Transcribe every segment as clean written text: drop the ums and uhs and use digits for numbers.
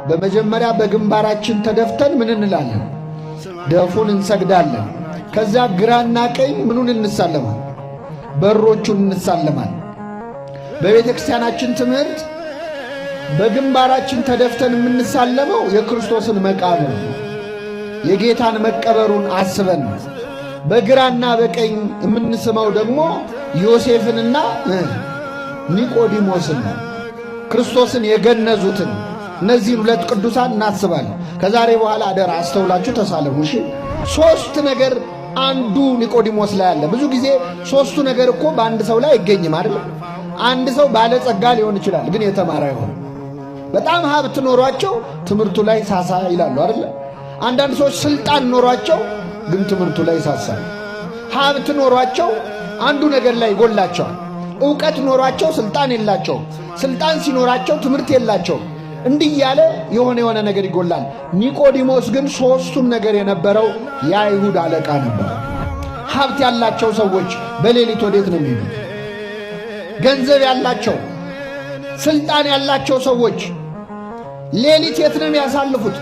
በመጀመሪያ በግንባራችን ተደፍተን ምን እንላለን? ደፉን እንሰግዳለን። ከዛ ግራና ቀኝ ምኑን እንሳለማል? በሮቹን እንሳለማል። በቤተ ክርስቲያናችን ትምህርት በግንባራችን ተደፍተን የምንሳለመው የክርስቶስን መቃብር የጌታን መቀበሩን አስበን ነው። በግራና በቀኝ የምንስመው ደግሞ ዮሴፍንና ኒቆዲሞስን ነው፣ ክርስቶስን የገነዙትን እነዚህን ሁለት ቅዱሳን እናስባለን። ከዛሬ በኋላ አደራ አስተውላችሁ ተሳለሙ። እሺ፣ ሶስት ነገር አንዱ ኒቆዲሞስ ላይ አለ። ብዙ ጊዜ ሶስቱ ነገር እኮ በአንድ ሰው ላይ አይገኝም አይደል? አንድ ሰው ባለጸጋ ሊሆን ይችላል፣ ግን የተማረ አይሆንም። በጣም ሀብት ኖሯቸው ትምህርቱ ላይ ሳሳ ይላሉ አይደለ? አንዳንድ ሰዎች ስልጣን ኖሯቸው ግን ትምህርቱ ላይ ሳሳሉ። ሀብት ኖሯቸው አንዱ ነገር ላይ ይጎላቸዋል። እውቀት ኖሯቸው ስልጣን የላቸውም። ስልጣን ሲኖራቸው ትምህርት የላቸውም። እንዲህ እያለ የሆነ የሆነ ነገር ይጎላል። ኒቆዲሞስ ግን ሶስቱም ነገር የነበረው የአይሁድ አለቃ ነበር። ሀብት ያላቸው ሰዎች በሌሊት ወዴት ነው የሚሄዱት? ገንዘብ ያላቸው፣ ስልጣን ያላቸው ሰዎች ሌሊት የት ነው የሚያሳልፉት?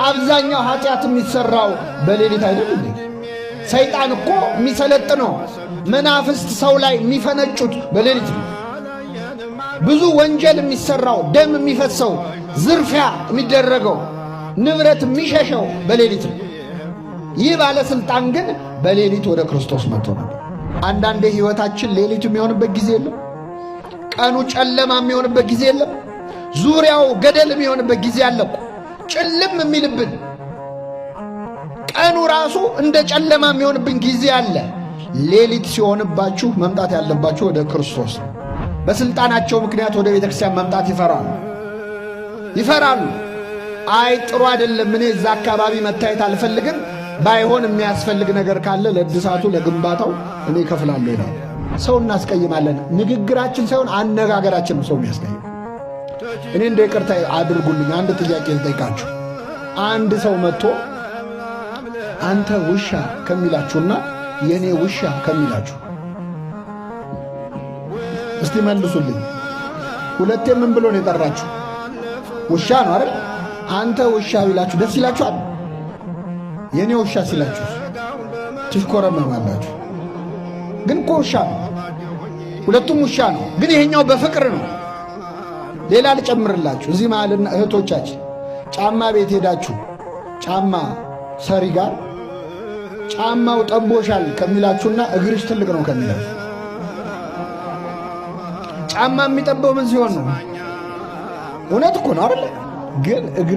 አብዛኛው ኃጢአት የሚሠራው በሌሊት አይደል እንዴ? ሰይጣን እኮ የሚሰለጥነው መናፍስት ሰው ላይ የሚፈነጩት በሌሊት ነው። ብዙ ወንጀል የሚሰራው፣ ደም የሚፈሰው፣ ዝርፊያ የሚደረገው፣ ንብረት የሚሸሸው በሌሊት ነው። ይህ ባለስልጣን ግን በሌሊት ወደ ክርስቶስ መጥቶ ነበር። አንዳንዴ ሕይወታችን ሌሊቱ የሚሆንበት ጊዜ የለም። ቀኑ ጨለማ የሚሆንበት ጊዜ የለም። ዙሪያው ገደል የሚሆንበት ጊዜ አለ እኮ። ጭልም የሚልብን ቀኑ ራሱ እንደ ጨለማ የሚሆንብን ጊዜ አለ። ሌሊት ሲሆንባችሁ መምጣት ያለባችሁ ወደ ክርስቶስ ነው። በስልጣናቸው ምክንያት ወደ ቤተ ክርስቲያን መምጣት ይፈራሉ ይፈራሉ። አይ ጥሩ አይደለም፣ እኔ እዛ አካባቢ መታየት አልፈልግም፣ ባይሆን የሚያስፈልግ ነገር ካለ ለእድሳቱ ለግንባታው እኔ እከፍላለሁ ይላሉ። ሰው እናስቀይማለን። ንግግራችን ሳይሆን አነጋገራችን ነው ሰው የሚያስቀይም። እኔ እንደ ይቅርታ አድርጉልኝ፣ አንድ ጥያቄ ልጠይቃችሁ። አንድ ሰው መጥቶ አንተ ውሻ ከሚላችሁና የኔ ውሻ ከሚላችሁ እስቲ መልሱልኝ። ሁለቴ ምን ብሎ ነው የጠራችሁ? ውሻ ነው አይደል? አንተ ውሻ ቢላችሁ ደስ ይላችኋል? የኔ ውሻ ሲላችሁ ትሽኮረመማላችሁ። ግን እኮ ውሻ ነው፣ ሁለቱም ውሻ ነው። ግን ይሄኛው በፍቅር ነው። ሌላ ልጨምርላችሁ። እዚህ መሃል እህቶቻችን ጫማ ቤት ሄዳችሁ ጫማ ሰሪ ጋር ጫማው ጠቦሻል ከሚላችሁና እግርሽ ትልቅ ነው ከሚላችሁ ጫማ የሚጠበው ምን ሲሆን ነው? እውነት እኮ ነው አይደለ? ግን እግር